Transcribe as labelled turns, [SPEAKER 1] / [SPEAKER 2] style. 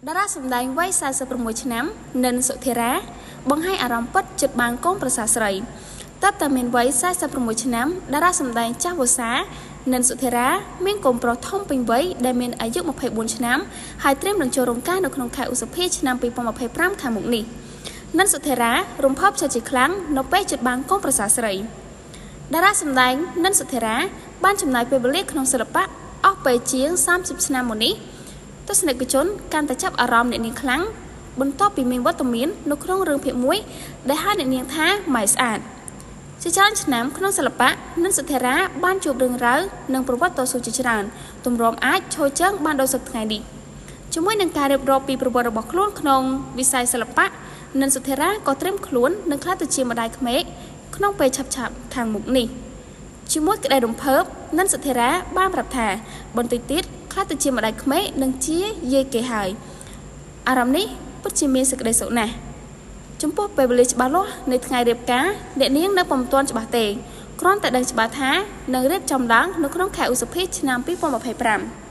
[SPEAKER 1] តារាសម្ដែងវ័យ46ឆ្នាំ និនសុធិរា បង្ហាញអារម្មណ៍ពិតចិត្តបានកូនប្រសាស្រី។ តើបតែមានវ័យ46ឆ្នាំ តារាសម្ដែងចាស់វស្សា និនសុធិរា មានកូនប្រុសធំពេញវ័យដែលមានអាយុ24ឆ្នាំ ហើយត្រៀមនឹងចូលរោងការនៅក្នុងខែឧសភាឆ្នាំ2025ខាងមុខនេះ។ និនសុធិរារំភើបចិត្តជាខ្លាំងនៅពេលជិតបានកូនប្រសាស្រី។ តារាសម្ដែងនិនសុធិរាបានចំណាយពេលវេលាក្នុងសិល្បៈអស់ពេលជាង30ឆ្នាំមុននេះ។ ទស្សនិកជនកាន់តែចាប់អារម្មណ៍អ្នកនាងខ្លាំង បន្ទាប់ពីមានវត្តមាននៅក្នុងរឿងភាគមួយដែលហៅអ្នកនាងថាម៉ែស្អាត។ ជាច្រើនឆ្នាំក្នុងសិល្បៈ និនសុធិរាបានជួបរឿងរ៉ាវនិងប្រវត្តិតស៊ូជាច្រើន ទម្រាំអាចឈរជើងបានដល់សព្វថ្ងៃនេះ។ ជាមួយនឹងការរៀបរាប់ពីប្រវត្តិរបស់ខ្លួនក្នុងវិស័យសិល្បៈ និនសុធិរាក៏ត្រៀមខ្លួននឹងក្លាយទៅជាម្ដាយក្មេកក្នុងពេលឆាប់ៗខាងមុខនេះ។ ជាមួយក្តីរំភើប និនសុធិរាបានប្រាប់ថា បន្តិចទៀតក្លាយទៅជាម្ដាយក្មេកនិងជាយាយគេហើយ អារម្មណ៍នេះពិតជាមានសេចក្តីសុខណាស់។ ចំពោះពេលវេលាច្បាស់លាស់នៃថ្ងៃរៀបការ អ្នកនាងនៅពុំទាន់ច្បាស់ទេ គ្រាន់តែដឹងច្បាស់ថានឹងរៀបចំឡើងនៅក្នុងខែឧសភាឆ្នាំ2025។